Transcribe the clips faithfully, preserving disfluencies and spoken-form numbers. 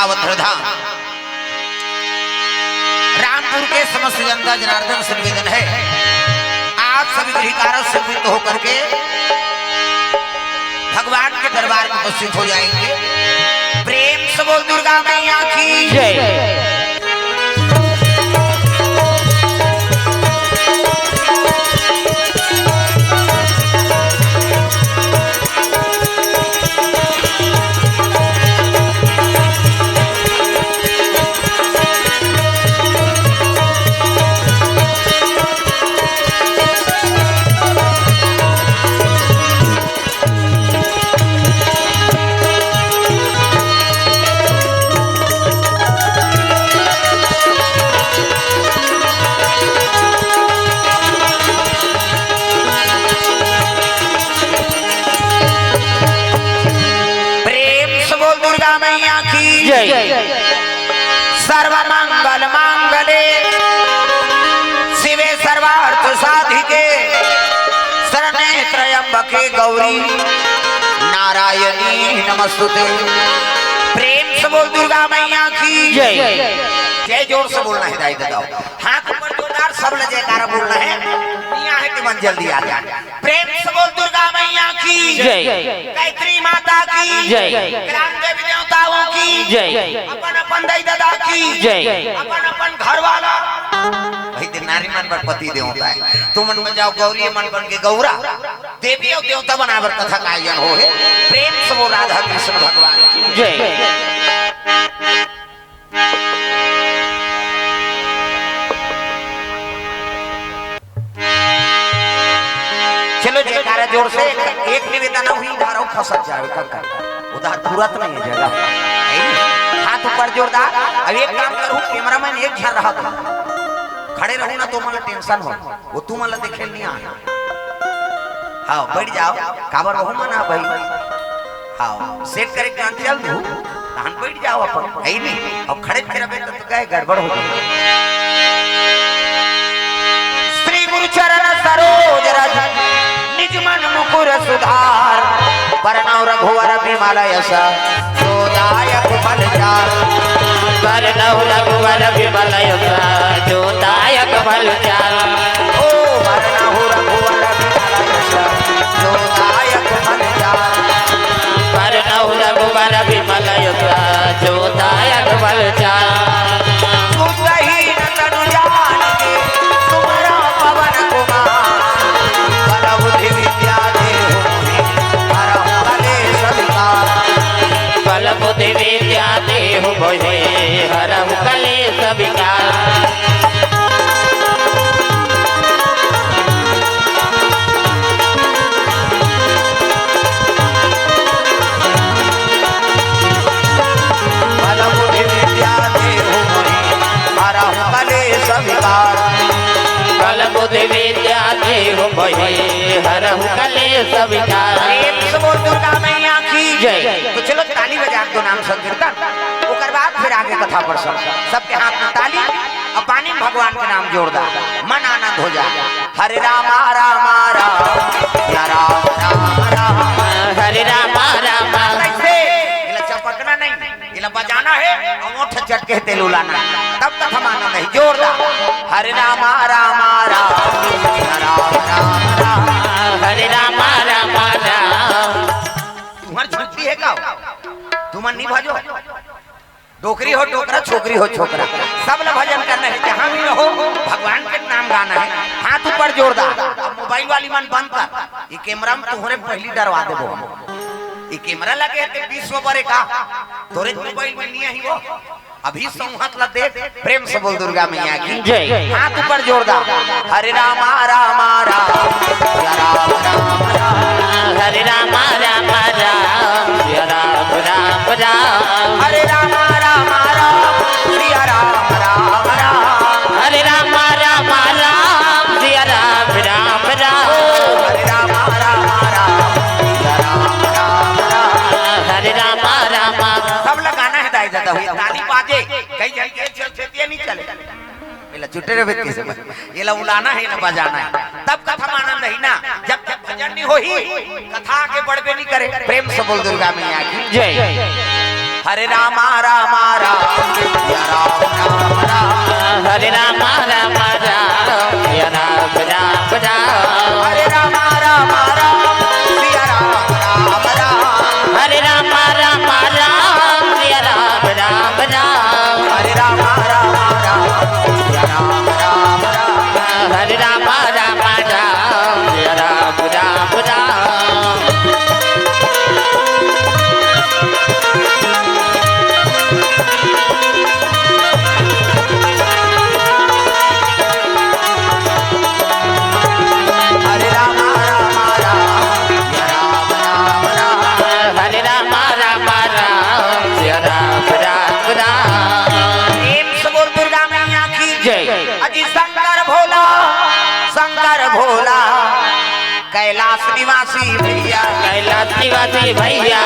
अवंथधाम रामपुर के समस्त जनता जनार्दन से निवेदन है, आप सभी गृहकारक से मुक्त होकर के भगवान के दरबार में उपस्थित हो जाएंगे। प्रेम से बोल दुर्गा मैया की जय। प्रेम से बोल दुर्गा मैया की जय। सर्व मंगल मांगले शिवे सर्वार्थ साधिके शरणे त्र्यंबके गौरी नारायणी नमस्तुते। प्रेम से बोल दुर्गा मैया की जय। जय जोर से बोलना है दाई दादा। हाथ ऊपर जोरदार सब ले जयकारा बोलना है। मियाँ है कि मन जल्दी आ जाए। प्रेम से बोल दुर्गा मैया की जय। गायत्री माता की जय। ग्राम देवी देवताओं की जय। अपन अपन दाई दादा की जय। अपन अपन घर वाला। भाई दे नारी मन बर पति देवता है। तुमन मन जाव गौरी मन बन के गौरा। देवी अउ देवता बनाए बर कथा का आयोजन होहे। प्रेम से बोल राधा कृष्ण भगवान की जय। चलो जयकारा जोर से। एक, एक निवेदन हुई, उधार अउ खसक जावे, का, का, उधार तुरंत नहीं है जगह। है नहीं? हाथ ऊपर जोरदार। अब एक काम करूँ, कैमरामैन एक झन रहा था, खड़े रहू ना तो मन ला टेंशन हो, वो तू मन ला देखे नहीं आ। हाँ, बैठ जाव, काबर वहू मन आ भाई। हाँ, सेट करे के काम चल दू, तहन बैठ जाव अपन, है नहीं? अब खड़े फिरबे तो, तो काय गड़बड़ हो जाए। श्री गुरु चरण सरोज रज, निज मन मुकुर सुधार, बरनउँ रघुवर बिमल यश, जो दायक फल चार। बरनउँ रघुवर बिमल यश, जो दायक फल चार। ओ बरनउँ रघुवर बिमल यश, जो दायक फल चार। बरनउँ रघुवर बिमल यश, जो दायक फल चार। सुत ही न तनु जान के सुमरा पवन कुमार। बल बुद्धि विद्या देहु मोहि हरहु कलेस विकार। बल बुद्धि विद्या देहु मोहि हरहु कलेस विकार। बल बुद्धि विद्या देहु मोहि हरहु कलेस विकार। बल बुद्धि विद्या देहु मोहि हरहु कलेस विकार। प्रेम से बोल दुर्गा मैया की जय। तो चलो ताली बजा के दो नाम संकीर्तन, ओकर बाद फिर आगे कथा प्रसंग। सबके हाथ में ताली, अब पानी में भगवान के नाम जोरदार, मन आनंद हो जाए। हरे रामा रामा राम, या राम राम राम। हरे रामा रामा। कैसे? इला चपकना नहीं, इला बजाना है, और ओठ चटके तेल उलाना है, तब तक हम आनंद है। जोरदार। हरे रामा रामा राम, या राम राम राम। हरे रामा रामा राम। तुम्हार छुट्टी है का? तुमन नहीं भजो। डोकरी हो डोकरा, छोकरी हो छोकरा, सब ला भजन करना है। जहाँ भी रहो, भगवान के नाम गाना है। हाथ ऊपर जोरदार। अब मोबाइल वाली मन बंद कर, ये कैमरा में तुहरे पहली डरवा देबो हम। ये कैमरा लगे है, ते बीस सौ बरे का, तोरे मोबाइल में नहीं आई वो। अभी संहत ला देख, प्रेम से बोल दुर्गा मैया की जय। हाथ ऊपर जोरदार। हरे रामा रामा राम, या राम राम राम। हरे रामा रामा राम, या राम राम राम। हरे रामा रामा राम, सिया राम राम राम। हरे रामा रामा राम, सिया राम राम राम। हरे रामा रामा राम, सिया राम राम राम। हरे रामा रामा। सब ला गाना है दाई दादा, हुई ताली बाजे, कहीं जाइए, चल, चल, ये नहीं चले। एला चुटे रहे कैसे बस। एला उलाना है, एला बजाना है। तब कथा में आनंद ही ना। जब तक भजन नहीं होही, कथा आगे बढ़बे नहीं करे। प्रेम से बोल दुर्गा मैया की जय। हरे रामा रामा निवासी भैया। कैलाश निवासी भैया।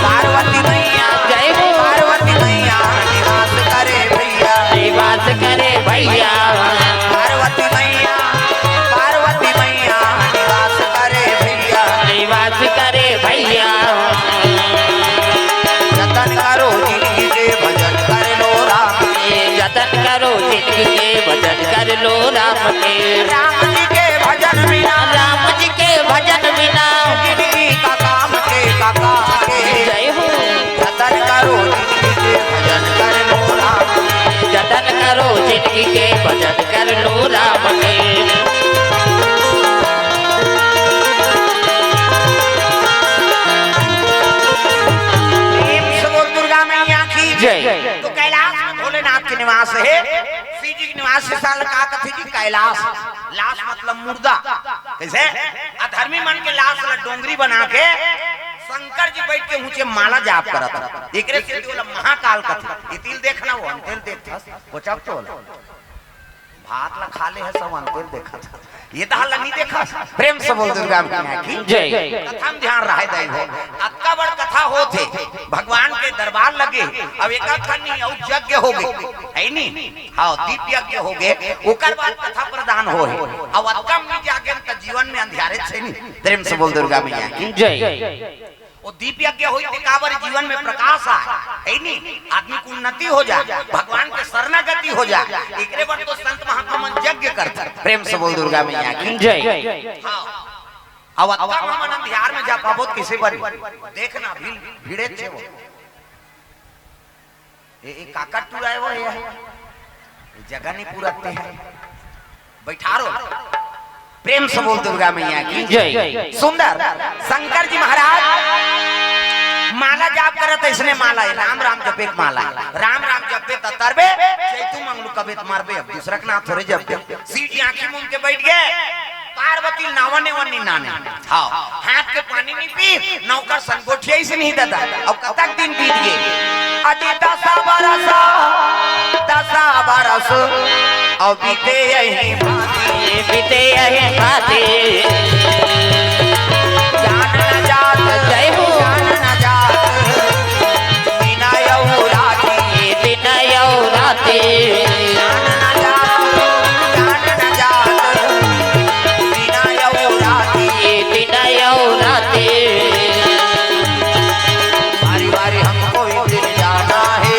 पार्वती मैया। जय हो। पार्वती मैया निवास करे भैया। निवास करे भैया। पार्वती मैया, पार्वती मैया निवास करे भैया। निवास करे भैया। जतन करो जिनगी के, भजन कर लो राम के। जतन करो जिनगी के, भजन कर लो राम के। राम जी के भजन बिना, राम जी के भजन बिना, जिंदगी का काम के, का काम के। जय हो। जतन करो जिनगी के, भजन कर लो राम के। जतन करो जिनगी के, भजन कर लो राम के। प्रेम से बोल दुर्गा मैया की जय। तो कैलाश में भोलेनाथ के निवास हे। शिव जी के निवास के साल का कथे जी कैलाश। लाश मतलब मुर्दा। कैसे? अधर्मी मन के लाश ला डोंगरी बना के शंकर जी बैठ के ऊंचे माला जाप करत हे। एकरे से ओला महाकाल कथे। ये तिल देखना, वो अंतेल देखथस, वो चप तो होला। भात ला खा ले हे, सब अंतेल देखत हे। ये तो हाला नहीं देखा। प्रेम से बोल दुर्गा मैया की जय। कथा में ध्यान रहे दई हो। अतका बड़ कथा होत हे, भगवान के दरबार लगे, अब एक अखन नहीं, अउ यज्ञ हो गए, है नी? हाँ, दीप यज्ञ हो गए, ओकर बाद कथा प्रदान हो हे। अब अतका में नहीं जागे त जीवन में अंधियारे छे नी। प्रेम से बोल दुर्गा मैया की जय। वो दीप यज्ञ होई ते काबर जीवन में प्रकाश आए, है नी? आदमी की उन्नति हो जाए, भगवान के शरणागति हो जाए। एकरे बर तो संत महात्मा मन यज्ञ करथे। प्रेम से बोल दुर्गा मैया की जय। हाँ। अब अतका हमन अंधियार में जा पाबो त किसे बर? देखना, भीड़, भीड़े छे वो। ए, ए, काकर टुराए हो, ए, ए, जगह नहीं पूरते हैं। बैठारो। प्रेम से बोल दुर्गा मैया की जय। सुंदर। शंकर जी महाराज माला जाप करत, इसने माला है, राम राम जपे के माला है। राम राम जपे त तरबे, चैतू मंगलू कबे त मरबे, अब दूसरा के नाम थोड़े जपबे। शिव जी आंखी मूंद के बैठ गए। पार्वती नावा नेवा नी नाने। हाँ, हाथ के पानी नहीं पी, नौकर सन गोठिया से नहीं दादा। अब कतक दिन बीत गए? अति दसा बरस, दसा बरस, अब बीते यही भांति। बीते यही भांति। जान न जात, जय हो। जान न जात, दिन अउ राति। दिन अउ राति। जान न जात, जान न जात, दिन अउ राति। दिन अउ राति। बारी बारी हमको एक दिन जाना है,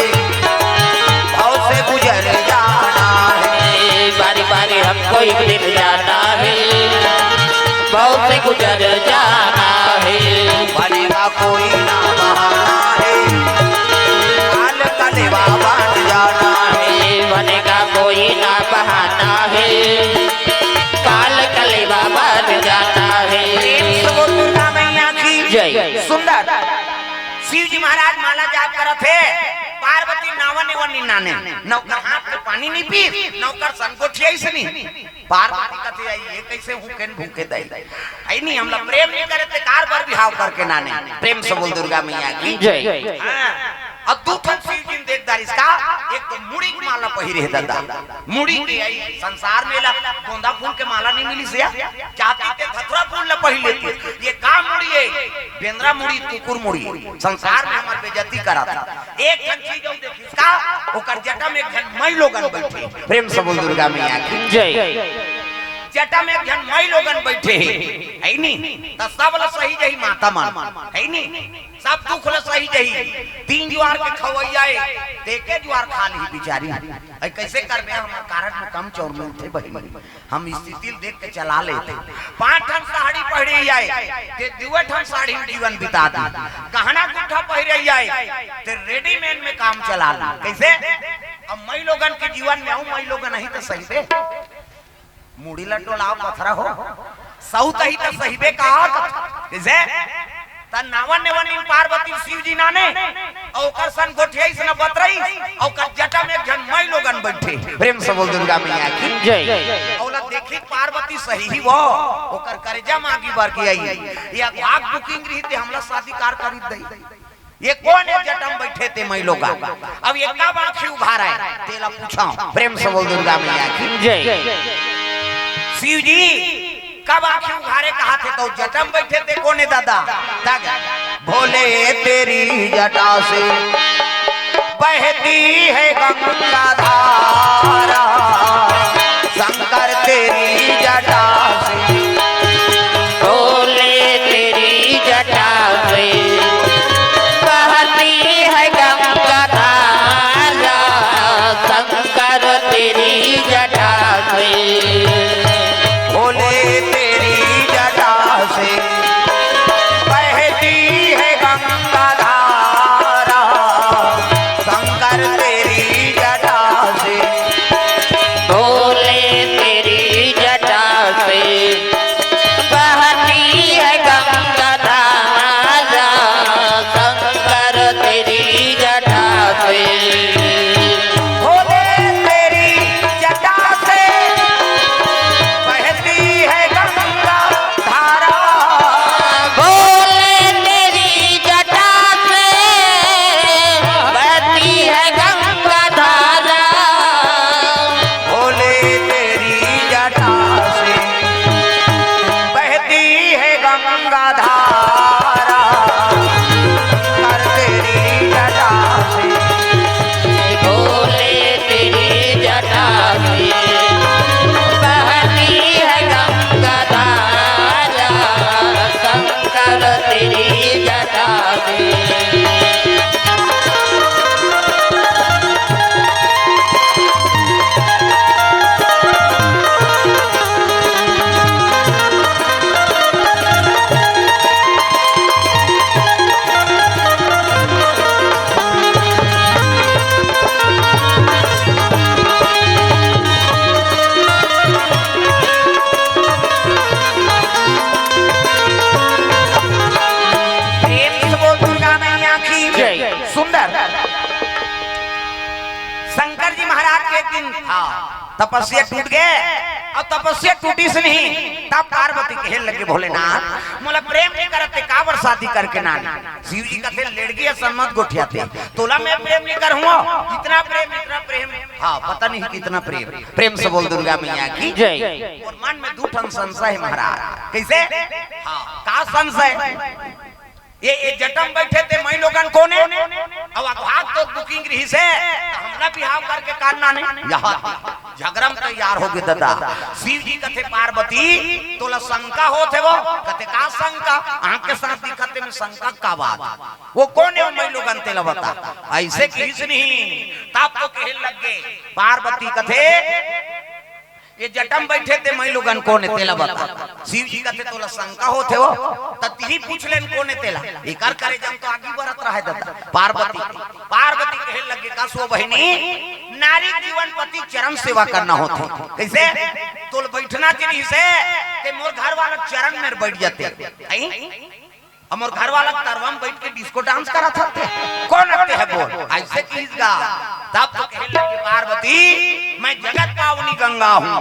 भव से गुजर जाना है। बारी बारी हमको एक दिन जाना है, भव से गुजर जाना है। बनेगा कोई ना बहाना है, काल कलेवा बन जाना है। बनेगा कोई ना बहाना है, काल कलेवा बन जाना है। प्रेम से बोल दुर्गा मैया की जय। सुंदर। शिव जी महाराज माला जाप करत हे, पार्वती नावा नेवा नी नाने, नौकर हाथ के पानी नहीं पी, नौकर सन गोठिया से नहीं। पार्वती कथे आई, ये कैसे हूँ केन भूखे दई? आई नहीं, हमला प्रेम नहीं करे ते कार बर बिहाव करके नाने। प्रेम से बोल दुर्गा मैया की जय। हाँ। अब दू ठन शिव जी ने देख डारिस का, एक तो मुड़ी के माला पहिरे हे दादा, मुड़ी के आई संसार में ला गोंदा फूल के माला नहीं मिलिस या, जाति ते धतुरा फूल ला पहिर लेते। ये का मुड़ी है? बेंदरा मुड़ी, कुकुर मुड़ी। संसार में हमर बेइज्जती करत हे। एक ठन चीज अउ देखिस का, ओकर जटा में एक झन मई लोगन बैठे। प्रेम से बोल दुर्गा मैया की जय। जटा में एक झन मई लोगन बैठे हे, है नी? त सब ल सही जही माता मन, है नी? सब दुख ल सही जही। तीन जुआर के खवैया ए, ते एके जुआर खा लिही बिचारी। ऐ कैसे करबे? हमर कारड में कम चौर मिलथे बहिनी। हम स्थिति ल देख के चला लेते। पांच ठन साड़ी पहिरे आए, ते दुए ठन साड़ी में जीवन बिता दी। गहना गुट्ठा पहिरे आए, ते रेडीमेड में काम चला ली। कैसे? अब मई लोगन के जीवन में आऊ, मई लोगन नहीं तो सही दे। मुड़ी ला डोलाव पथरा हो, सौत ही त सहिबे का। जैसे त नावन नेवन इन पार्वती शिव जी नाने, अउ ओकर सन गोठियाइस न बतरइस, अउ ओकर जटा में एक झन मई लोगन बैठे। प्रेम से बोल दुर्गा मैया की जय। अउ ओला देखी पार्वती सही ही वो, ओकर करेजा मागी बर के आई, या भाग बुकिंग रही ते हमला शादी कार करी दई। ये कोन ए जटा म बैठे ते मई लोगन? अब ये का बांखी उघार आए, तेला पूछाओ। प्रेम से बोल दुर्गा मैया की जय। शिव जी कब आँखी उघारे कहाथे त जटा म बइठे ते कोन ए दादा? तग भोले तेरी जटा से बहती है गंगा धारा, शंकर तेरी जटा से। भोले तेरी जटा से बहती है गंगा धारा, शंकर तेरी जटा से। भोले तेरी जटा से बहती है गंगा धारा, शंकर तेरी जटा से। भोले तेरी जटा से बहती है गंगा धारा, शंकर तेरी जटा से। भोले तेरी जटा से बहती है गंगा धारा। भोले तेरी जटा से बहती है गंगा धारा। भोले तेरी जटा से बहती है गंगा धारा, शंकर तेरी जटा से। भोले तेरी जटा से बहती है गंगा धारा, शंकर तेरी जटा से। प्रेम से बोल दुर्गा मैया की जय। सुंदर। शंकर जी महाराज के एक दिन, हाँ, तपस्या टूट गे, अउ तपस्या टूटिस नहीं, तब पार्वती कहे लगे, "भोलेनाथ, मोला प्रेम नहीं करत ते, काबर शादी करके नान?" शिव जी कहते, "लेड़गी असन मत गोठियाथे, तोला मैं प्रेम नहीं करहूँ, इतना प्रेम, इतना प्रेम।" हाँ, पता नहीं कितना प्रेम। प्रेम से बोल दुर्गा मैया की जय। अउ मन में दू ठन संशय हे महाराज। कइसे? हाँ, का संशय? ये, ये जटा म बइठे ते मइलोगन कोन ए? अउ अघात तो booking रहिस हे, त हमला बिहाव करके कान नाने। यहाँ झगरा म तैयार होगे ददा। शिव जी कथे, "पार्वती, तोला शंका होत हे वो?" कथे, "का शंका? आँख के साथ दिखत हे, में शंका का बात? वो कोन ए वो मइलोगन, तेला बता।" अइसे किहिस नहीं, तब तो कहे लग गे। पार्वती कथे, ये जटा म बइठे ते मइलोगन कोन ए, तेला बता। शिव जी कथे, "तोला शंका होत हे वो, त तिही पूछ लेन कोन ए तेला।" एकर करेजा म तो आगी बरत रहय ददा। पार्वती, पार्वती कहे लगे, "का सो बहिनी, नारी जीवन पति चरण सेवा करना होथे।" कइसे? तोल बइठना चाहिए से, ते मोर घर वाला चरण में बइठ जाते। अई? अउ मोर घर वाला तरवा म बइठ के disco dance करत हते। कोन अते हे बोल? अइसे किहिस गा। तब तो कहे लगे, "पार्वती, मैं जगत पावनी गंगा हूँ,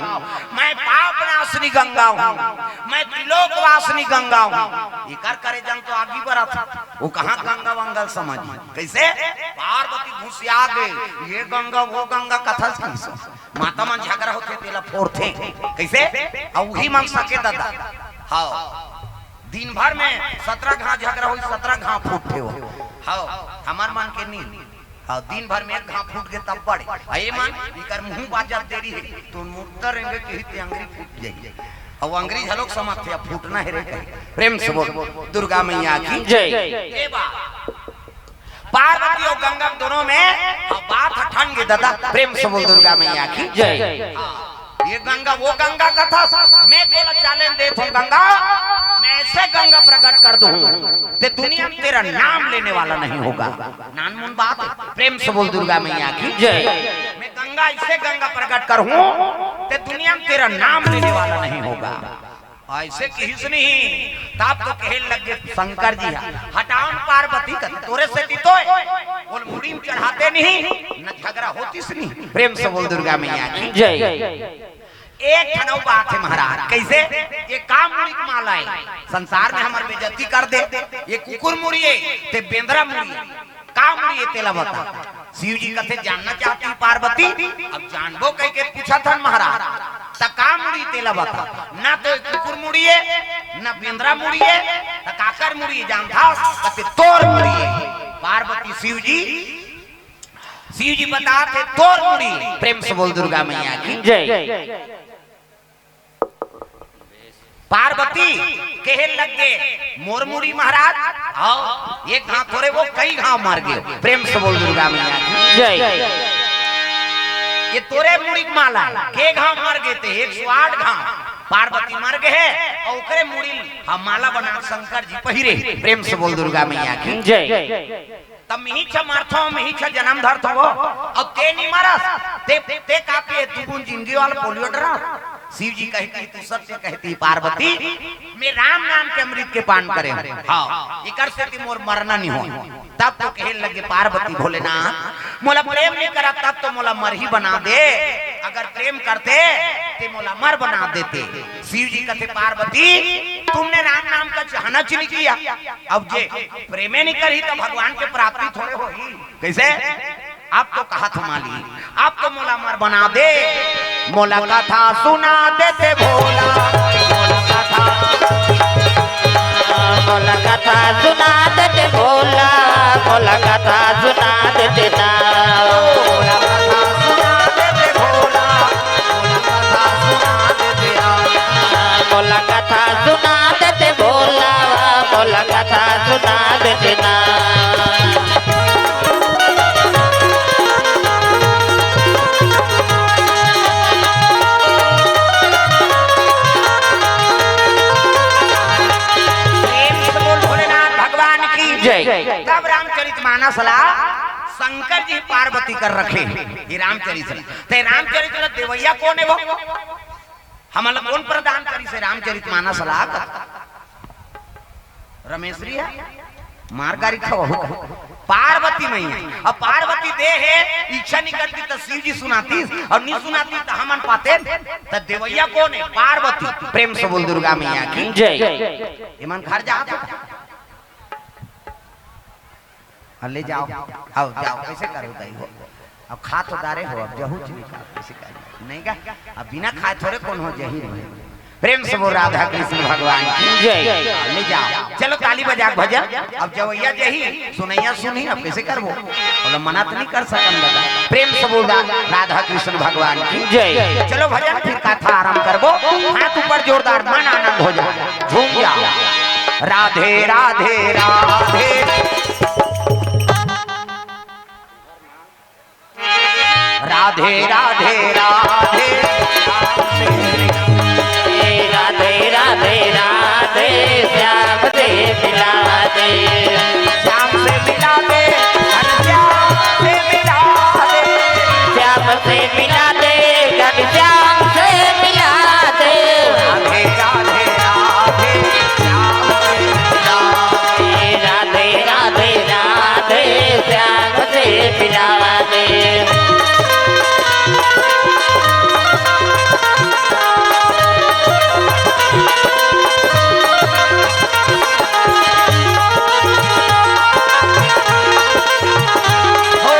मैं पाप नाशनी गंगा हूँ, मैं त्रिलोक वासिनी गंगा हूँ।" एकर करेजा म तो आगी बरत हे। वो कहाँ गंगा वंगा ल समझ? कइसे? पार्वती घुसिया गे, ये गंगा, वो गंगा कथस किहिस। माता मन झगरा होथे, तेला फोरथे। कइसे? अउ उही मन सके ददा। हाँ। दिन भर में सतरा घांव झगरा होही, सतरा घांव फूटथे वो। हव, हमर मन के नी। हव, दिन भर में एक घांव फूट गे तब बड़े। अउ ये मन, इकर मुंह बाजत देरी हे, तो मुर्दा रेंगे किही ते अंगरी फूट जाही। अउ अंगरी घलोक समझथे, अब फूटना हे रे कही। प्रेम से बोल, दुर्गा मैया की जय। ए बा। पार्वती अउ गंगा दोनों में अब बात ह ठन गे ददा। प्रेम से बोल दुर्गा मैया की जय। हाँ, ये गंगा वो गंगा कथस, मैं तोला challenge देत हूँ गंगा, मैं ऐसे गंगा प्रकट कर दूँ, ते दुनिया में तेरा नाम लेने वाला नहीं होगा। नानमुन बात हे। प्रेम से बोल दुर्गा मैया की जय। मैं गंगा ऐसे गंगा प्रकट करूँ, ते दुनिया में तेरा नाम लेने वाला नहीं होगा। अइसे किहिस नहीं, तब तो कहे लग गे शंकर जी ह, "हटाओ न पार्वती कथे, तोरे सेती तो ए, ओला मुड़ी म चढ़ाते नहीं, न झगरा होतिस नहीं।" प्रेम से बोल दुर्गा मैया की जय। एक ठन अउ बात हे महाराज, कइसे? ये का मुड़ी के माला ए, संसार में हमर बेइज्जती कर दे, ये कुकुर मुड़ी ए, ते बेंदरा मुड़ी ए, का मुड़ी ए तेला बता। शिव जी कथे, "जानना चाहती है पार्वती?" अब जानबो कहिके पूछत हन महाराज। त का मुड़ी तेला बता, ना तो कुकुर मुड़ी हे, ना बेंदरा मुड़ी हे, त काकर मुड़ी हे जानथस? कथे तोर मुड़ी हे। पार्वती शिव जी, शिव जी बतात हे तोर मुड़ी हे। प्रेम से बोल दुर्गा मैया की। जय। पार्वती कहे लग गे, मोर मुड़ी महाराज, हव, एक घांव थोरे वो कई घांव मर गे। प्रेम से बोल दुर्गा मैया की। जय। ये तोरे मुड़ी के माला, के घांव मर गे ते, एक सौ आठ घांव। पार्वती मर गे हे अउ ओकरे मुड़ी ह माला बना शंकर जी पहिरे। प्रेम से बोल दुर्गा मैया की। जय। त मिही छ मरथों, मिही छ जनम धरथों वो। अब ते नी मरस, ते, ते का पिए, दू बूंद जिंदगी वाला पोलियो ड्रॉप। शिव जी कहती, तू सत्य कहती पार्वती, मैं राम नाम के अमृत के पान करे हंव। हाँ, एकर सेती मोर मरना नी होय। तब तो कहे लगे पार्वती, भोलेनाथ, मोला प्रेम नी करत, तब तो मोला मरही बना दे। अगर प्रेम करते, ते मोला अमर बना देते। शिव जी कथे, पार्वती, तुमने राम नाम का चाहना च नी किया। अब जे प्रेमे नी करही, त भगवान के प्राप्ति थोरे होही। कइसे? अब तो कहत हंव मालिक, अब तो मोला अमर बना दे। मोला कथा सुना देते भोला, मोला कथा, मोला कथा सुना देते भोला, मोला कथा सुना देते ना। मोला कथा सुना देते भोला, मोला कथा सुना देते ना। मोला कथा सुना देते भोला, मोला कथा सुना देते ना। प्रेम से बोल भोलेनाथ भगवान की जय। तब रामचरित मानस ला शंकर जी पार्वती कर रखे। ये रामचरित ला, ते रामचरित ला देवैया कोन हे वो? हमन ला कोन प्रदान करिस हे रामचरित मानस ला? रमेश जी हे? मार गारी खवहू। पार्वती मैया। अब पार्वती दे हे, इच्छा नी करती त शिव जी सुनातीस, अउ नी सुनातीस त हमन पातेन। त देवैया कोन हे? पार्वती। प्रेम से बोल दुर्गा मैया की जय। एमन घर जात हे। हाँ, ले जाव। हव, जाव, कइसे करव दाई हो? अब खा तो डारे हो, अब जहू च नी खाव, कइसे करव? नहीं का? अब बिना खाए थोरे कोनो जही रही। प्रेम से बोल राधा कृष्ण भगवान की जय। ले जाव। चलो ताली बजा के भजन। अब जवैया जही, सुनैया सुनही, अब कइसे करबो? बोला मना त नी कर सकन दादा। प्रेम से बोल रा-, राधा कृष्ण भगवान की जय। चलो भजन फिर कथा आरंभ करबो। हाथ ऊपर जोरदार, मन आनंद हो जाय, झूम जाव। राधे राधे राधे। राधे राधे राधे। राधे राधे राधे, श्याम से मिला दे। श्याम से मिला दे, घनश्याम से मिला दे। श्याम से मिला दे, घनश्याम से मिला दे। राधे राधे राधे, श्याम से मिला दे। राधे राधे राधे, श्याम से मिला दे। हो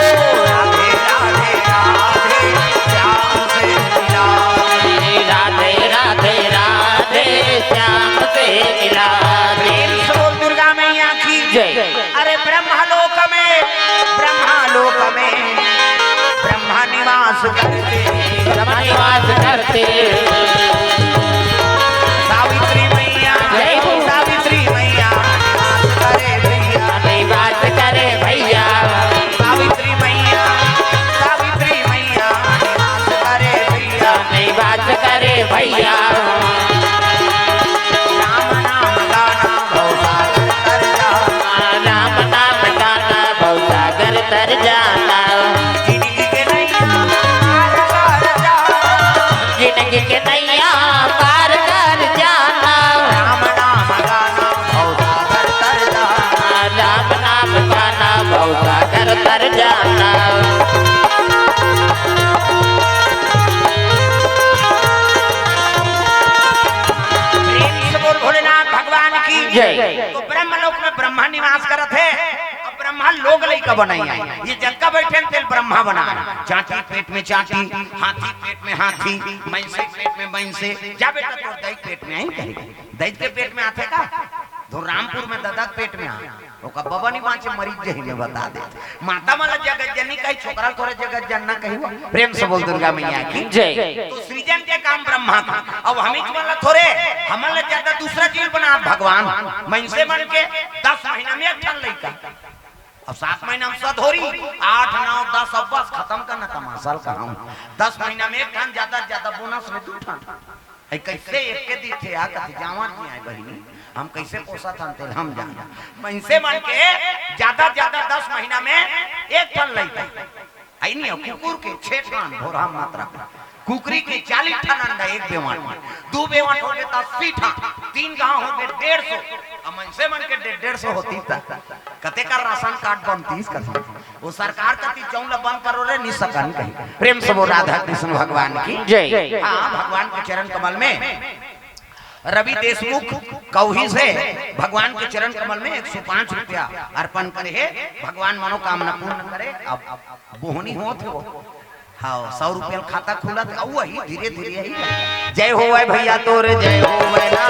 राधे राधे राधे, श्याम से मिला दे। राधे राधे राधे, श्याम से मिला दे। प्रेम से बोल दुर्गा मैया की जय। अरे ब्रह्मलोक में, ब्रह्मलोक में ब्रह्मा निवास करते। ब्रह्मा निवास करते। सावित्री मैया, जय हो। सावित्री मैया निवास करे भैया। निवास करे भैया। सावित्री मैया, सावित्री मैया निवास करे भैया। निवास करे भैया। राम नाम गाना भवसागर तर जाना। राम नाम गाना भवसागर तर जाना। जिंदगी के नैया पार कर जा। जिंदगी के नैया पार कर जाना। राम नाम गाना भवसागर तर जाना। राम नाम गाना भवसागर तर जाना। प्रेम से बोल भोलेनाथ भगवान की जय। तो ब्रह्मलोक में ब्रह्मा निवास करत हे। अब ब्रह्मा ब्रह्मा लोग लइका बनाई आए। ये जतका बइठे हे तेला ब्रह्मा बनाए। चांटी पेट में चांटी, हाथी पेट में हाथी, मइनसे पेट में मइनसे। जा बेटा, तोर दई पेट में आही कही। दई के पेट में आथे का? धुर्रामपुर में ददा के पेट में आ। ओकर बबा नइ बांचे, मरिच जही में बता दे। माता मन ला जगत जननी कही, छोकरा ल थोरे जगत जनना कही हो। प्रेम से बोल दुर्गा मैया की। जय। तो सृजन के काम ब्रह्मा के। अब हमीच मन ला थोरे, हमन ला जादा दूसरा जीव बना भगवान। मइनसे मन के दस महीना में एक ठन लइका। अब सात महीना में सधोरी, आठ, नौ, दस, अब बस खतम करना तमाशा ल कहाऊं। दस महीना में एक ठन, जादा से जादा बोनस में दू ठन। ए, कइसे एक के दिखे आ कथे जांवर जी आए बहिनी, हम कइसे पोसत हन तेला हम जान। मइनसे मन के जादा से जादा दस महीना में एक ठन लइका। अइ नहीं, कुकुर के छे ठन भोरहा मात्रा, कुकरी के चालीस ठन अंडा एक बेवांट में, दू बेवांट होगे त अस्सी ठन, तीन गांव होगे डेढ़ सौ, अब मइनसे मन के डेढ़ डेढ़ सौ होतिस त कतेक राशन कार्ड बनतिस कथे। ओ सरकार कति चौंग ल बंद करो रे, नइ सकन कही। प्रेम से बोल राधा कृष्ण भगवान की। जय। हाँ, भगवान के चरण कमल में रवि देशमुख कौही से भगवान के चरण कमल में एक सौ पाँच रुपया अर्पण करे हे। भगवान मनोकामना पूर्ण करे। अब बोहनी होत हे वो। हाँ, सौ रुपया ल खाता खुलत हे, अउ वही धीरे धीरे ही। जय होवय भैया तोर, जय होवय ना।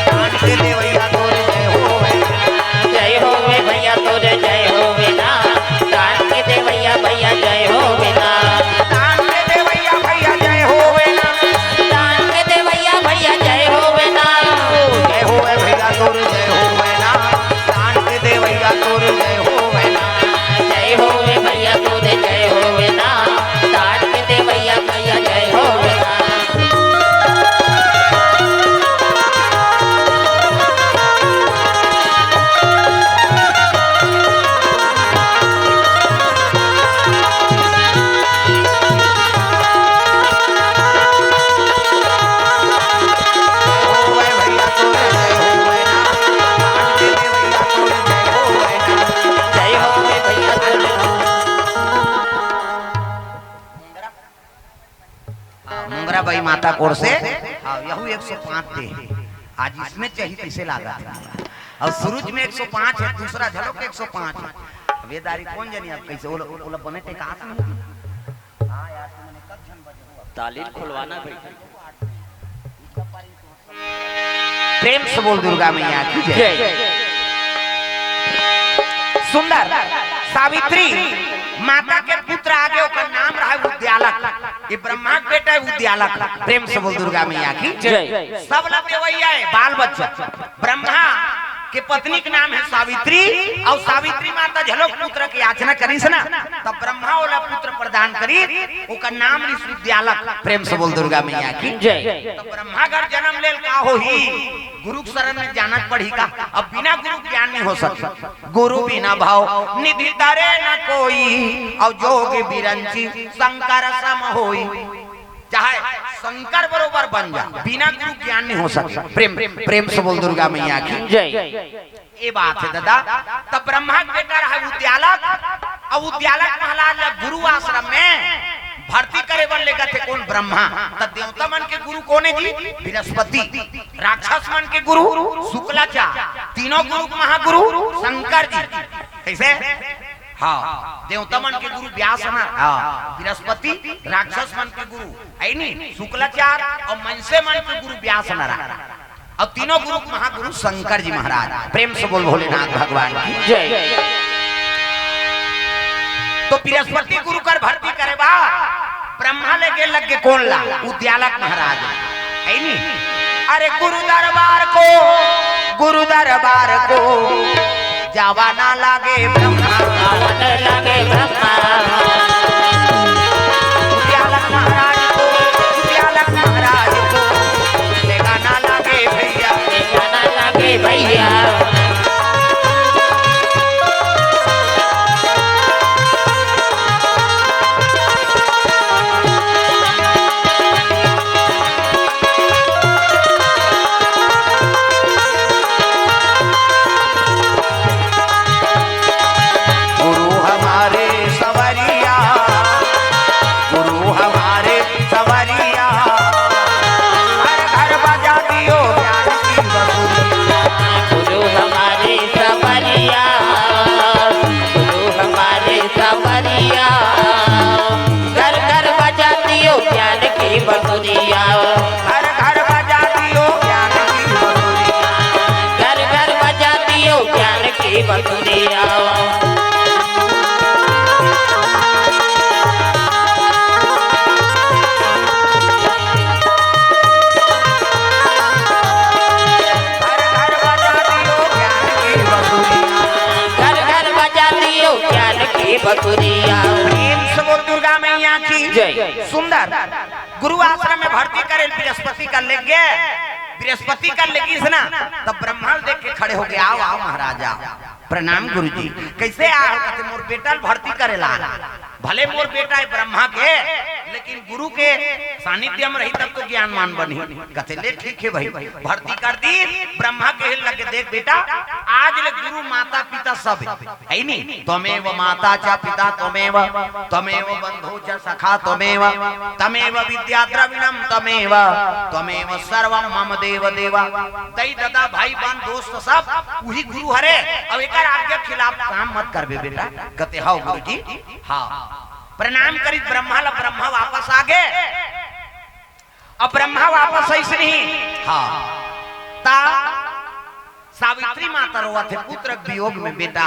दान के देवैया तोर, जय होवय ना। जय होवे भैया तोर, जय होवे ना। दान के देवैया भैया, जय होवे ना। दान के देवैया भैया, जय होवे ना। दान के देवैया भैया, जय होवे ना। जय होवय भैया तोर, जय होवय ना। दान के देवैया तोर, जय होवय ना। जय होवे भैया तोर, जय होवे ना। दान के देवैया भैया, जय होवे ना। हाँ, मोंगरा बाई माता कोर से, हाँ, यहू एक सौ पाँच दे हे। आज इसमें चाहिए, इसे लागत हे। अउ सूरज में एक सौ पाँच हे, दूसरा झलक एक सौ पाँच हे। अब ये दारी कोन जनी अब कइसे, ओला, ओला बने टेकास नहीं। हाँ यार, तुमने कब झन बजे हो? तालीम खुलवाना भाई। प्रेम से बोल दुर्गा मैया की जय। जय। सुंदर सावित्री माता के पुत्र आगे ओकर नाम रहा उद्यालक। ये ब्रह्मा के बेटा हे उद्यालक। प्रेम से बोल दुर्गा मैया की जय। सब ला देवैया हे, बाल बच्चा। ब्रह्मा के पत्नी के नाम हे सावित्री, अउ सावित्री माता झलक पुत्र के याचना करिस ना, तब ब्रह्मा ओला पुत्र प्रदान करिस, ओकर नाम रिस उद्यालक। प्रेम से बोल दुर्गा मैया की जय। तब ब्रह्मा घर जन्म लेल का होही? गुरु के शरण में जाना पड़ही का? अब बिना गुरु ज्ञान नहीं हो सकता। गुरु बिना भव निधि तरे न कोई, अउ जोग बिरंची शंकर सम होई। चाहे शंकर बरोबर बन जा, बिना गुरु ज्ञान नहीं हो सकता। प्रेम, प्रेम से बोल दुर्गा मैया की जय। ये बात हे दादा। तब ब्रह्मा के बेटा रहा उद्यालक, अउ उद्यालक महाराज ला गुरु आश्रम में भर्ती करे बर लेगथे कोन? ब्रह्मा। तब देवता मन के गुरु कोन हे जी? बृहस्पति। राक्षस मन के गुरु शुक्लाचार्य, तीनों गुरु के महागुरु शंकर जी। कइसे? हाँ, देवता मन के गुरु व्यास ना, हाँ, बृहस्पति, राक्षस मन के गुरु, हे नी, शुक्लाचार्य अउ मइनसे मन के गुरु व्यास नारायण, अउ तीनों गुरु महागुरु शंकर जी महाराज। प्रेम से बोल भोलेनाथ भगवान की जय। तो बृहस्पति गुरु कर भर्ती करे बर ब्रह्मा ले गे लगे कोन ला? उद्यालक महाराज। हे नी? अरे गुरु दरबार को, गुरु दरबार को जावा ना लागे ब्रह्मा। जावा ना लागे ब्रह्मा। उद्यालक महाराज को, उद्यालक महाराज को लेगा ना लागे भैया। लेगा ना लागे भैया। गुरु हमारे सब प्रेम से बोल दुर्गा मैया की जय। सुंदर गुरु आश्रम में भर्ती करे बृहस्पति कर लेगे, बृहस्पति कर लेगिस ना, तब ब्रह्मा ल देख के खड़े हो गए, "आओ, आओ महाराज, आओ।" "प्रणाम गुरुजी।" "कैसे आए हो?" कहते, "मोर बेटा ल भर्ती करे ला।" "भले मोर बेटा है ब्रह्मा के, लेकिन गुरु के सानिध्य में रही तब तो ज्ञानवान बनी।" कहते, "ले ठीक है भाई।" भर्ती कर दी, ब्रह्मा के लगे, "देख बेटा, आज ले गुरु माता पिता सब है, है नी? त्वमेव माता च पिता त्वमेव, त्वमेव बंधु च सखा त्वमेव, त्वमेव विद्या द्रविणम त्वमेव, त्वमेव सर्वम मम देव देव।" दई ददा, भाई बहन, दोस्त सब उही गुरु हरे। अब एकर आज्ञा खिलाफ काम मत करबे बेटा। कहते, "हव गुरुजी।" हाँ, प्रणाम करिस ब्रह्मा ला, ब्रह्मा वापस आ गे। अब ब्रह्मा वापस आइस नहीं। हाँ, ता सावित्री माता रोवत हे पुत्र के वियोग में, "बेटा,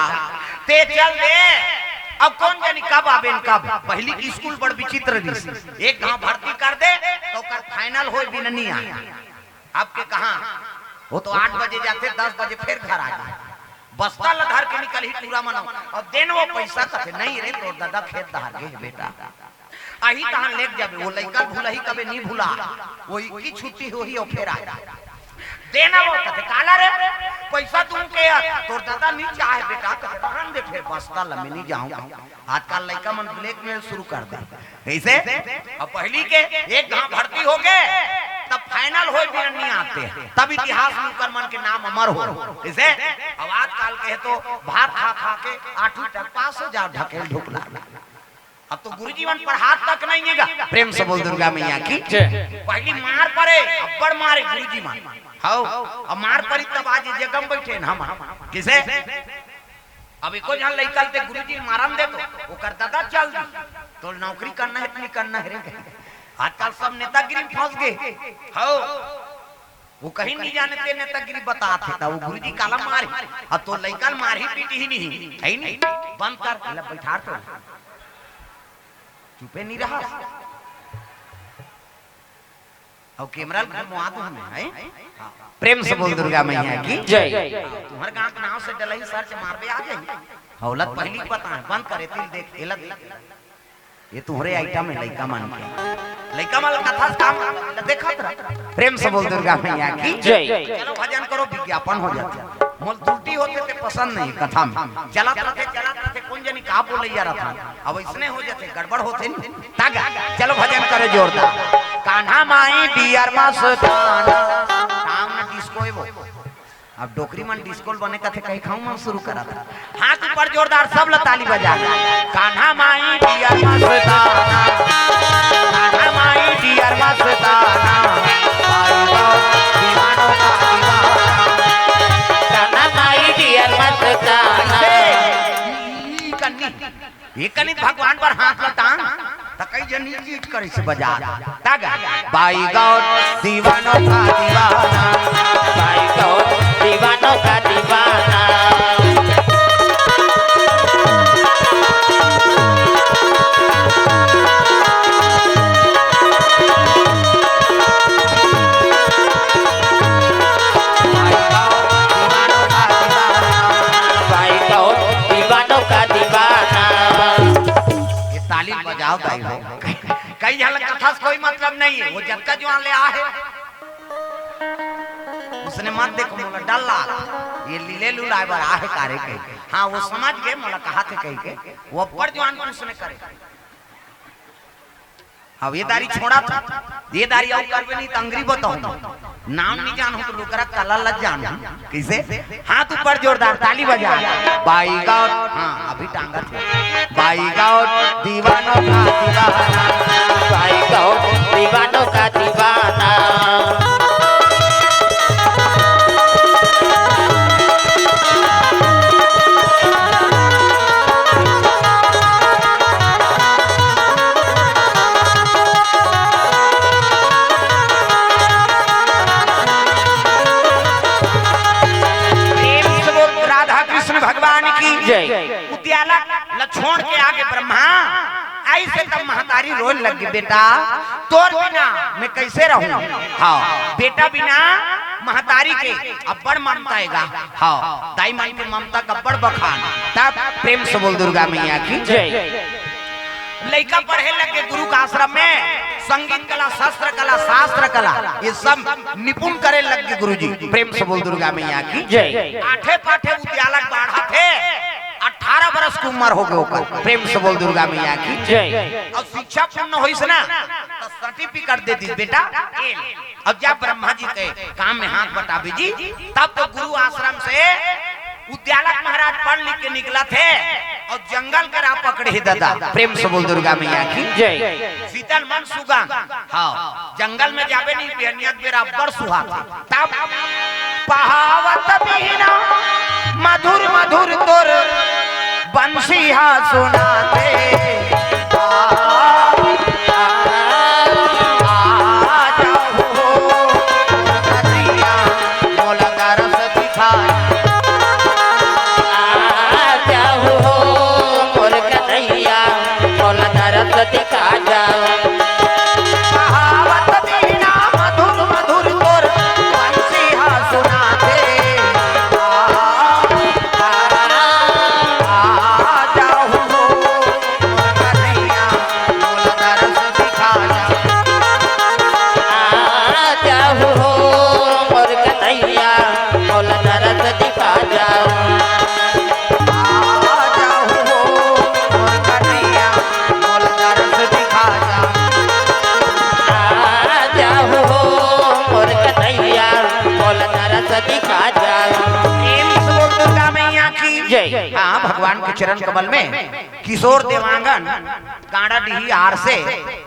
ते चल दे, अब कोन जनी कब आबेन कब।" पहली की स्कूल बड़ विचित्र रहिस, एक घाव भर्ती कर दे तो ओकर फाइनल होय बिना नी आय। अब के कहाँ, वो तो आठ बजे जाथे, दस बजे फिर घर आ जाए। बस्ता ल धर के निकलही टूरा मन। अब देन वो पैसा, कथे, "नहीं रे, तोर ददा खेत डहर गे हे बेटा।" आही तहां लेके जाबे, वो लइका भुलाही कबे नी भुला, वो इक्की छुट्टी होही अउ फेर आ जा। देना वो कथे, "काला रे, पैसा तुम के यार, तोर दादा नी चाहे बेटा।" कथे, "रहन दे, फेर बस्ता ल में नी जाहूं।" आजकल लइका मन ब्लैकमेल शुरू कर दे। कैसे? अब पहली के एक घाव भर्ती हो गए, तब फाइनल होय बिना नी आते, तब इतिहास में उकर मन के नाम अमर हो। कैसे? अब आजकल के तो भात खा खा के आठवीं तक पास हो जाओ, ढकेल ढुकला। अब तो गुरुजी मन पढ़ात तक नहीं है गा। प्रेम से बोल दुर्गा मैया की जय। पहली मार परे, अब्बड़ मारे गुरुजी मन। हव, अब मार परी तब आज ये जगह में बैठे न हम। किसे? अब एको झन लइका ल ते गुरुजी मारन दे तो ओकर ददा चल दी। तो नौकरी करना है, नहीं करना है रे। आजकल सब नेतागिरी में फंस गए। हव, वो कहीं नहीं जाने ते नेतागिरी बतात हे, त वो गुरुजी काला मारही, अब तो लइका ल मारही पीटही नहीं, है नहीं? बंद कर, ले बैठार तो। चुपे नहीं रहा। अब कैमरा ल घुमवा दो हमें, है? हाँ। प्रेम से बोल दुर्गा मैया की जय। तुम्हारे गांव के नाम से डलही सर्च मारबे आ जाही। हौलत पहली पता है, बंद करे, तिल देख, एला देख। ये तुम्हरे आइटम है लइका मन के। लइका मन कथा से काम ल देखत रह। प्रेम से बोल दुर्गा मैया की जय। चलो भजन करो, विज्ञापन हो जाथे। मोल त्रुटि होथे ते पसंद नहीं कथा में। चलत रहथे, चलत रहथे, कोन जनी का बोलइया रहथे। अब इसने हो जाथे, गड़बड़ होथे नी। तागा, चलो भजन करो जोरदार। कान्हा माई डियर मस्ताना। टाउन डिस्को है वो। अब डोकरी मन डिस्को ल बने कथे कही खाऊ मन शुरू करत हे। हाथ ऊपर जोरदार, सब ल ताली बजा। कान्हा माई डियर मस्ताना, कान्हा माई डियर मस्ताना, भाई गौर दीवानों का दीवाना। कान्हा माई डियर मस्ताना। ई, ई कन्नी। ये कनिक भगवान पर हाथ ल टांग, त कई जन चीट करिस बजा। तग बाई गौर दीवानों का दीवाना, बाई गौर दीवानों का दीवाना। भाई गौर दीवानों का दीवाना। ये ताली बजाओ भाई हो। कई झन कथा से कोई मतलब नहीं है, वो जतका जुआन ले आहे। उसने मत देखो, मोला डर लाग, ये लीले लुलाए बर आहे कारे कही। हाँ, वो समझ गए, मोला कहा थे कही के, वो अब्बड़ जुआन कुछ ने करे। अब ये दारी छोड़ा था, ये दारी अउ करबे नहीं, त अंगरी बताहूं। नाम नहीं जानहूं, त लुकरा कला ल जानहूं। कइसे? हाथ ऊपर जोरदार, ताली बजा। बाई गौर, हाँ, अभी टांगत हे। बाई गौर दीवानों का दीवाना, बाई गौर दीवानों का दीवाना। प्रेम से बोल राधा कृष्ण भगवान की जय। उद्याला ल छोड़ के आगे ब्रह्मा, ऐसे तब महतारी रोए लगी, "बेटा, तोर बिना मैं कैसे रहूं?" हाँ, बेटा बिना महतारी के अब्बड़ ममता हे गा। हाँ, दाई मन के ममता के अब्बड़ बखान। तब प्रेम से बोल दुर्गा मैया की। जय। लइका पढ़े लग गे गुरु के आश्रम में, संगीत कला, शस्त्र कला, शास्त्र कला, ये सब निपुण करे लग गे गुरुजी। प्रेम से बोल दुर्गा मैया की। जय। आठे पाठे उद्यालक बाढ़त हे, अठारह बरस के उम्र हो गे ओकर। प्रेम से बोल दुर्गा मैया की। जय। अउ शिक्षा पूर्ण होइस ना, त सर्टिफिकेट दे दिस, बेटा, ए ले। अब जा ब्रह्मा जी के काम में हाथ बटाबे जी। तब तो गुरु आश्रम से उद्यालक महाराज पढ़ लिख के निकलत हे अउ जंगल के राह पकड़े हे दादा। प्रेम से बोल दुर्गा मैया की। जय। शीतल मन सुगंध। हाँ, जंगल में जाबे नहीं, बिहनिया के बेरा अब्बड़ सुहात हे। तब पहावत बीना मधुर मधुर तोर बंसी हा सुनाथे। आ, आ, आ जाहू हो, कन्हैया, मोला दरस दिखा। आ जाहू हो, मोर कन्हैया, मोला दरस दिखा जा। कहावत बीना मधुर मधुर तोर बंसी हा सुनाथे। आ, आ, आ जाहू हो, मोर कन्हैया, मोला दरस दिखा जा। आ जाहू हो, मोर कन्हैया, मोला दरस दिखा जा। आ जाहू हो, मोर कन्हैया, मोला दरस दिखा जा। आ जाहू हो, मोर कन्हैया, मोला दरस दिखा जा। प्रेम से बोल दुर्गा मैया की। जय। हाँ, भगवान के चरण कमल में किशोर देवांगन कांडाडीह आर से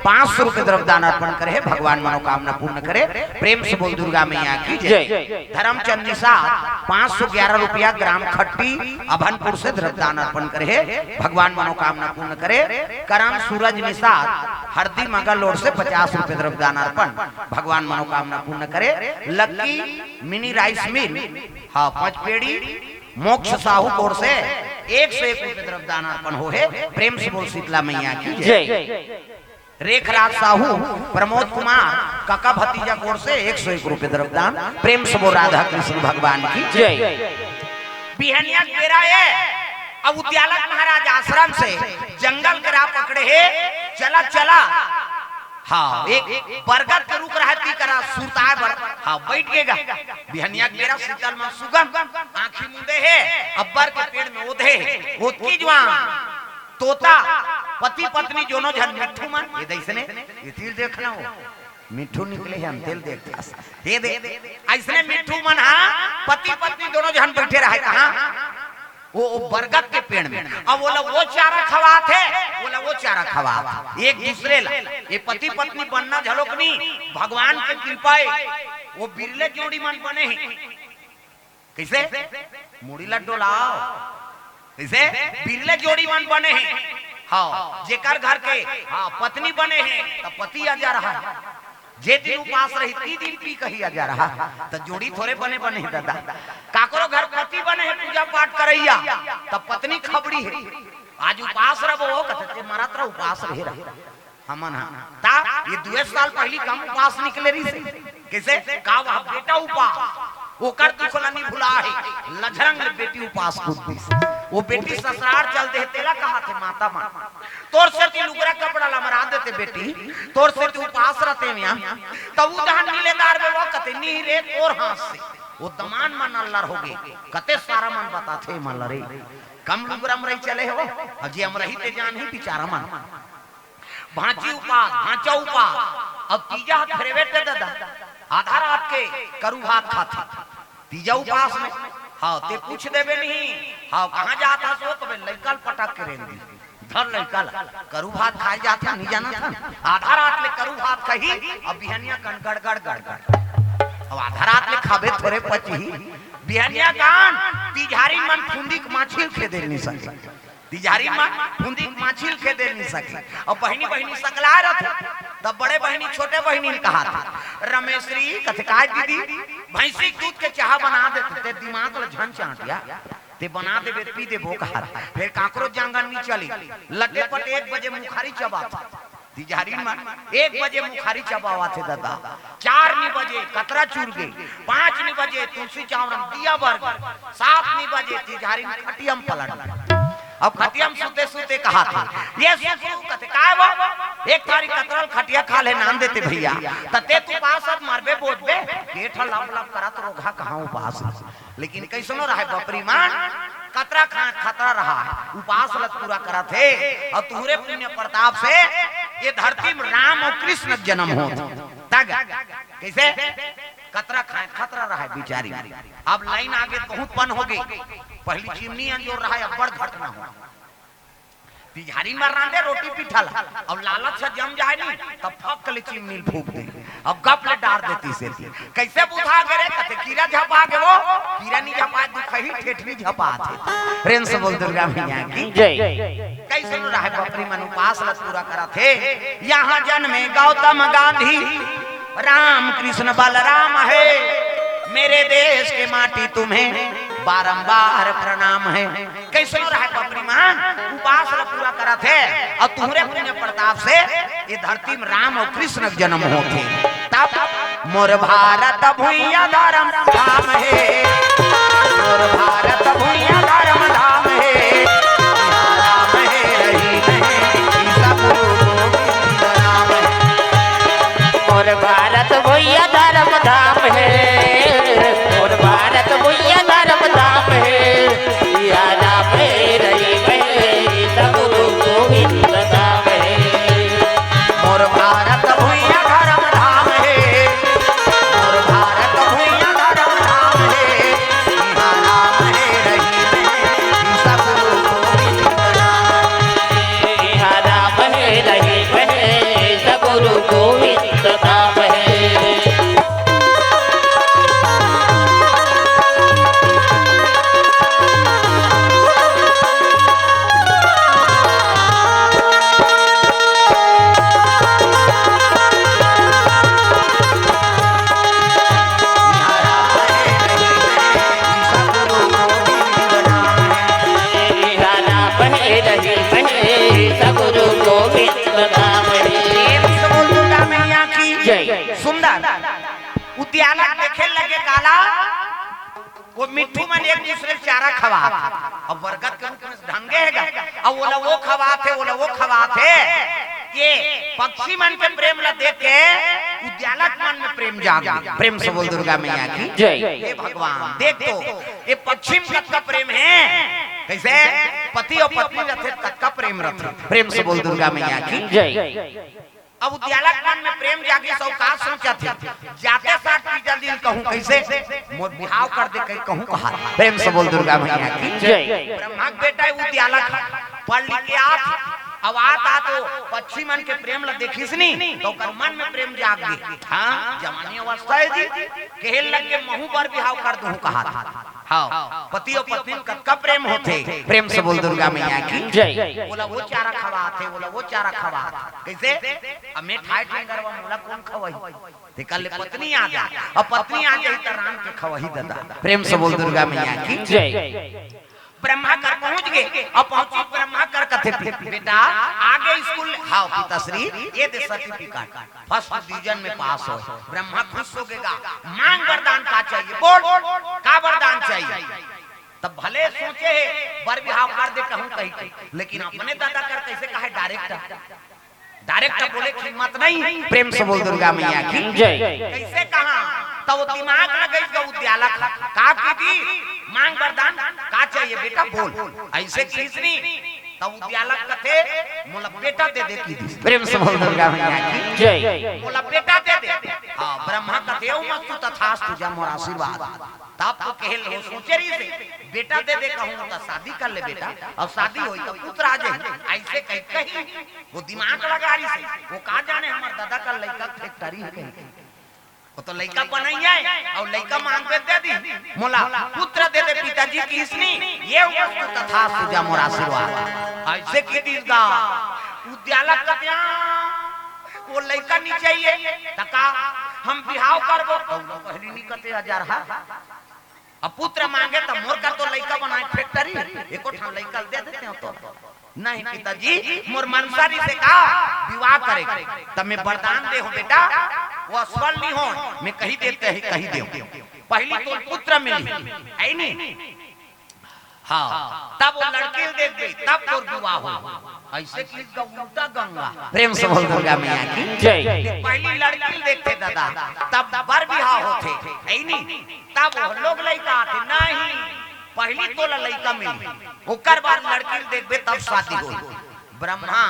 पाँच सौ रुपए द्रव्यदान अर्पण करे हे, भगवान मनोकामना पूर्ण करे। प्रेम से बोल दुर्गा मैया की जय। जय। धर्मचंद निषाद पाँच सौ ग्यारह रुपया ग्राम खट्टी अभनपुर से द्रव्यदान अर्पण करे हे, भगवान मनोकामना पूर्ण करे। करण सूरज निषाद हरदी मगल रोड से पचास रुपए द्रव्यदान अर्पण, भगवान मनोकामना पूर्ण करे। लक्की मिनी राइस मिल, हाँ, पचपेड़ी मोक्ष साहू कोर से एक सौ एक रुपए द्रव्यदान अर्पण हो हे। प्रेम से बोल शीतला मैया की जय। जय। रेखराज साहू, प्रमोद कुमार, कका भतीजा कोर से एक सौ एक रुपए द्रव्यदान। प्रेम से बोल राधा कृष्ण भगवान की जय। बिहनिया के बेरा ए, अब उद्यालक महाराज आश्रम से जंगल के राह पकड़े हे, चला चला। हाँ, एक बरगद के रुख रहय ती करा सुरताय बर। हाँ, बइठ गे गा। बिहनिया के बेरा शीतल मन सुगंध, आँखी मूंदे हे, अब्बर के पेड़ में ओधे हे, ओतकी जुवान तोता, पति पत्नी जोनो झन मिट्ठू मन, ए दे अइसने, ए तीर देखना हो, मिट्ठू निकले हे, हम तेल देखथस, ए दे, अइसने मिट्ठू मन हा, पति पत्नी दोनों झन बइठे रहय कहाँ? वो, वो बरगद के पेड़ में। अब ओला वो चारा खवात हे, ओला वो चारा खवात हे, एक दूसरे ला। ये पति पत्नी बनना झलोक नी, भगवान के कृपा हे, वो बिरले जोड़ी मन बने हे। कइसे? मुड़ी ला डोलाव। कइसे? बिरले जोड़ी मन बने हे। हाँ, जेकर घर के, हाँ, पत्नी बने हे, त पति अजर रहय। जे दिन उपास रही, ती दिन पी कही अजर रहय। त जोड़ी थोरे बने बने हे दादा। काकरो घर पति बने हे पूजा पाठ करइया, त पत्नी खबड़ी हे। आज उपास रहो, कथे, "ते मरत रह, उपास रहे रह।" हमन हा। ता ये दुए साल पहिली कम उपास निकले रहिस हे। कइसे? का वह बेटा उपास, ओकर दुख ल नी भुला हे। लझरंग ले बेटी उपास कूद दिस। वो बेटी ससुरार चल दे, तेला कहाथे माता मन, "तोर सेती लुगरा कपड़ा ल मरा देते बेटी, तोर सेती उपास रहते मियाँ।" तब उ दहन मिले दार में वो कथे, "नी रे, तोर हाथ से।" वो दमान मन अल्लर हो गे, कते सारा मन बताथे मन ल रे। कम लुगरा म रही चले हो, अजी हम रही ते जान ही बिचारा मन। भांची उपास, भांचा उपास। अब तीजा ह फेरवे ते ददा, आधा रात के करू भात खाथे। तीजा उपास में, हाँ, ते पूछ देबे नहीं, हाँ, कहाँ जात हस वो, तबे लइका ल पटक के रेंग दी। धर लइका ल, करू भात खाए जात हन, नहीं जानत हन। आधा रात ले करू भात खाही, अब बिहनिया कन गड़गड़, गड़गड़। अब आधा रात ले खाबे थोरे पचही, बिहनिया कान, तिजहारी मन फुंदी के माछी ल खेदे नहीं सके। तिजहारी मन फुंदी के माछी ल खेदे नहीं सके। अब बहिनी बहिनी सकलाए रथे, तब बड़े बहिनी छोटे बहिनी ल कहाथे, "रमेश्री," कथे, "काय दीदी?" "भैंसी के दूध के चाह बना देते, ते दिमाग ल झन चाटिया, ते बना देबे, पी देबो," कहाथे। फिर काकरो जांगर नहीं चली, लटे पटे एक बजे मुखारी चबाथे। तिजहारी म एक बजे मुखारी चबावत हे ददा, चार नी बजे कतरा चुर गे, पाँच नी बजे तुलसी चावरम दिया बर गे, सात नी बजे तिजहारी म खटिया म पलट गे। अब खटिया म सुते सुते कहत हे, ये सुकरू कथे, "काय वो? एक थारी कतरल खटिया खा ले नान देते भैया, त ते तू पासत मरबे बोझबे, पेट ह लप लप करत रोगहा कहाँ उपास।" लेकिन कइसनो रहय बपरी मन, कतरा खात खतरा रहय, उपास ल पूरा करत हे, अउ तुहरे पुण्य प्रताप से ये धरती म राम अउ कृष्ण के जनम होत। तग कइसे? कतरा खात खतरा रहय बिचारी। अब लाइन आगे बहुत पन होगे, पहिली चिमनी अंजोर रहय, अब्बड़ घटना हो। तिजहारी म रांधे रोटी पीठा ल, अउ लालच ह जम जाय नी, त फक ले चिमनी ल फूंक दे, अउ गप ले डार देतिस एती। कइसे बुझा गे रे? कथे, "कीरा झपा गे वो।" कीरा नी झपाय, दुखही ठेठनी झपात हे। प्रेम से बोल दुर्गा मैया की। जय। कइसनो रहय बपरी मन उपास ल पूरा करत हे। यहाँ जन्मे गौतम गांधी, राम कृष्ण बलराम है, मेरे देश के माटी तुम्हें बारंबार प्रणाम है। कइसनो रहय बपरी मन, उपास ल पूरा करत हे, अउ तुहरे पुण्य प्रताप से ये धरती म राम अउ कृष्ण के जनम होत हे। तब मोर भारत भुइयां धरम धाम हे, मोर भारत भुइयां धरम धाम हे, इहाँ राम हे रहीम हे, ईसा गुरु गोविंद राम हे। मोर भारत भुइयां धरम धाम हे, मोर भारत भुइयां धरम धाम हे, इहाँ राम हे रहीम हे, ईसा गुरु गोविंद धाम हे। मोर भारत भुइयां धरम धाम हे, मोर भारत भुइयां धरम धाम हे, इहाँ राम हे रहीम हे, ईसा गुरु गोविंद राम हे। इहाँ राम हे रहीम हे, ईसा गुरु गोविंद धाम हे। प्रेम से बोल दुर्गा मैया की जय। सुंदर उद्याला देखे लगे काला, वो मिट्ठू मन एक दूसरे ल चारा खवात हे। अब बरगद के रूख में ढंगे हे गा, अब ओला वो खवात हे, ओला वो खवात हे। ये पक्षी मन के प्रेम ला देख के उद्यालक मन में प्रेम जाग गे। प्रेम से बोल दुर्गा मैया की जय। हे भगवान, देख तो, ये पक्षी में कतका प्रेम हे। कइसे? पति अउ पत्नी रथे, कतका प्रेम रथे। प्रेम से बोल दुर्गा मैया की जय। अब उद्यालक मन में प्रेम जागिस अउ का सोचत हे, जाते साथ तीजा दिन कहूं कइसे, "मोर बिहाव कर दे," कहि कहूं कहा। प्रेम से बोल दुर्गा मैया की जय। ब्रह्मा के बेटा उद्यालक हे, पढ़ लिख के आत, अब आत आत वो पक्षी मन के प्रेम ला देखिस नी, त ओकर मन में प्रेम जाग गे। हाँ, जवानी अवस्था हे जी, कहे लग गे, "महूं बर बिहाव कर दूं," कहा। हाँ, पति अउ पत्नी में कतका प्रेम होथे। प्रेम से बोल दुर्गा मैया की जय। ओला वो चारा खवात हे, ओला वो चारा खवात हे। कइसे? अब मैं खाए ठेंगरवा मोला कोन खवाही? तेकर ले पत्नी आ जाय, अब पत्नी आ जाही त राम के खवाही ददा। प्रेम से बोल दुर्गा मैया की जय। ब्रह्मा कर पहुंच गे, अब पहुंची ब्रह्मा कर कथे, "बेटा आ गे स्कूल?" "हाव पिताश्री, ये दे सर्टिफिकेट, फर्स्ट डिवीजन में पास होय।" ब्रह्मा खुश हो गे गा, "मांग वरदान का चाहिए, बोल, का वरदान चाहिए?" तब भले सोचे हे, "बर बिहाव कर दे कहूं कहि के," लेकिन अपने ददा कर कइसे कहे, डायरेक्ट, डायरेक्ट बोले के हिम्मत नहीं। प्रेम से बोल दुर्गा मैया की जय। कइसे कहा? त वो दिमाग लगाइस गा उद्यालक, का कहि दिस, "मांग वरदान का चाहिए बेटा, बोल।" अइसे कहिस नी, त उद्यालक कथे, "मोला बेटा दे दे," कहि दिस। प्रेम से बोल दुर्गा मैया की जय। "मोला बेटा दे दे।" हाँ, ब्रह्मा कथे, "ओम अस्तु तथास्तु, जा मोर आशीर्वाद।" तब तो कहे ल वो सोचे रहिस हे, "बेटा दे दे कहूं त शादी कर ले बेटा, अउ शादी होही त पुत्र आ जाही।" अइसे कहि कहि वो दिमाग लगा रहिस हे, वो का जाने हमर ददा कर लइका के फैक्ट्री हे कहि। वो तो लइका बनइया हे, अउ लइका मांगबे त दे दिही, "मोला पुत्र दे दे पिताजी," कहिस नी, "ओम अस्तु तथास्तु, जा मोर आशीर्वाद।" अइसे कहि दिस गा उद्यालक कथे, "वो लइका नी चाहिए, त का हम बिहाव करबो?" अउ पहिली नी कथे हजार हा। अब पुत्र मांगे त मोर कर तो लइका बनाय फैक्ट्री, एको ठन लइका ल दे देतेंव तो। नहीं पिताजी, मोर मनसा रहिसे का विवाह करे के। तब मैं वरदान दे हँव बेटा, वो असफल नहीं हो, मैं कही देते ही कही दे हँव। पहली तोला पुत्र मिलही, है नी? हाँ, तब वो लड़की ल देखबे, तब तोर विवाह हो। अइसे कि इसका उल्टा गंगा। प्रेम से बोल दुर्गा मैया की। जय। पहली लड़की ल देखथे दादा, तब बर बिहाव होथे, है नी? तब वो लोग लइका आथे, नहीं, पहली तोला लइका मिलही, ओकर बाद लड़की ल देखबे, तब शादी होही। ब्रह्मा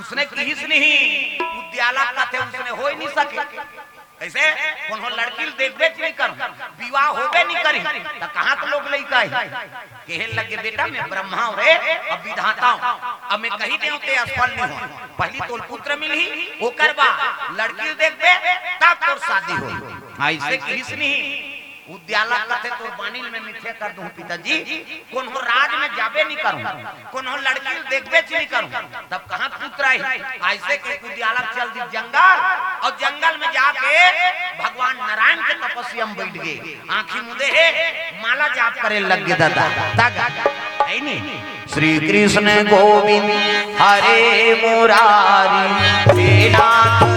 उसने किहिस नहीं, उद्याला कथे उसने हो ही नहीं सके। कइसे? कोनो लड़की ल देखबे च नहीं करहूँ, विवाह होबे नहीं करही, त कहाँ के लोग लइका आही? कहे लगे, बेटा, मैं ब्रह्मा हँव रे, अब विधाता हँव, अब मैं कही देहूँ ते असफल नहीं हो। पहली तोला पुत्र मिलही, ओकर बाद लड़की ल देखबे, तब तोर शादी होही। अइसे किहिस नहीं, उद्याला कथे तोर बानी ल मैं मिथ्या कर दूँ पिताजी, कोनो राज में जाबे नहीं करहूँ, कोनो लड़की ल देखबे च नहीं करहूँ, तब कहाँ पुत्र आही? अइसे कहिके उद्याला चल दिस जंगल, अउ जंगल में जाके भगवान नारायण के तपस्या में बइठ गे। आँखी मुदे हे, माला जाप करे लग गे दादा। तक, है नी? श्री कृष्ण गोविंद हरे मुरारी, हे नाथ